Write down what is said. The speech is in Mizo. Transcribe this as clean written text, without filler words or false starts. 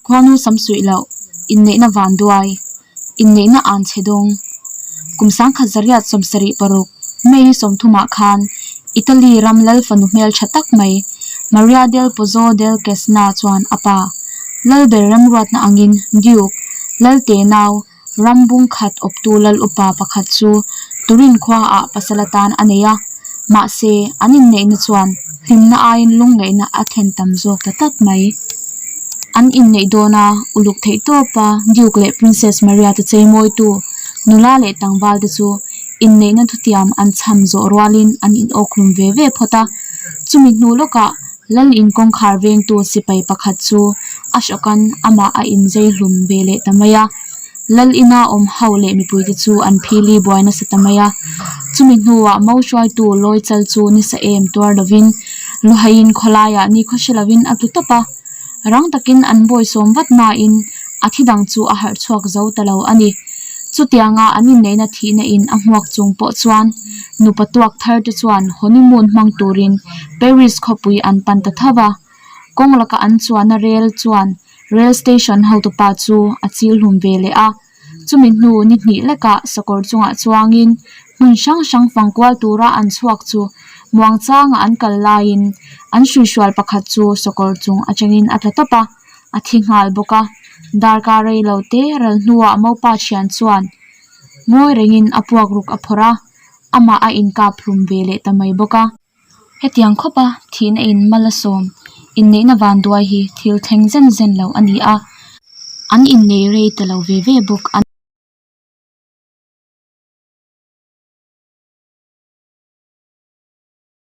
Khuanu sam suih loh, inneihna vanduai, inneihna an chhe dawng. Kum 1976 May 30 ah khan Italy ram lal fanu hmeltha tak mai Maria del Pozzo del Quesna chuan a pa, Lalber remruatna angin Duke, Lalte nau, ram bung khat awptu lal upa pakhat chu Turin khuaah pasal atan a nei a, mahse an inneihna chuan hlimna aiin lungngaihna a thlen tam zawk ta tlat mai. An inneih dawn a, uluk theih tawpa Duke leh Princess Maria te cheimawitu nula leh tlangval te chu inneihna thutiam an chham zawh rualin an inawkhlum ve ve phawt a, chumi hnu lawkah Lal in kawngkhar vengtu sipai pakhat chu a hrawkan amah a inzei hlum ve leh ta mai a. Lal ina awm ho leh mipuite chu an phili buai nasa ta mai a. Chumi hnuah mo hruaitu lawi chal chu nisa em tuar lovin luhaiin khawlaiah nikhaw hre lovin a tlu tawp a. Rang takin an bawisawm vat nain a thidang chu a harh chhuak zo ta lo a ni. Chutianga an inneihna thihna in a hmuak chung pawh chuan nupa tuak thar te chuan honeymoon hmang turin Paris khawpui an pan ta tho va. Kawng laka an chuanna rel chuan rail station hotupa chu a chil hlum ve leh a. Chumi hnu ni hnih lekah sakawr chungah chuangin hmun hrang hrang fang kual tura an chhuak chu muangchanga an kal laiin an hruihrual pakhat chu sakawr chung atangin a tla tawp a. A thi nghal bawk a, darkar rei lo te ral hnuah mopa thian chuan ngawi rengin a puak ruk a phawrh a, amah a inkap hlum ve leh ta mai bawk a. Hetiang khawpa thihna in mal a sawm inneihna vanduai hi thil thleng zen zen lo a ni a, an innei rei ta lo ve ve bawk a ni.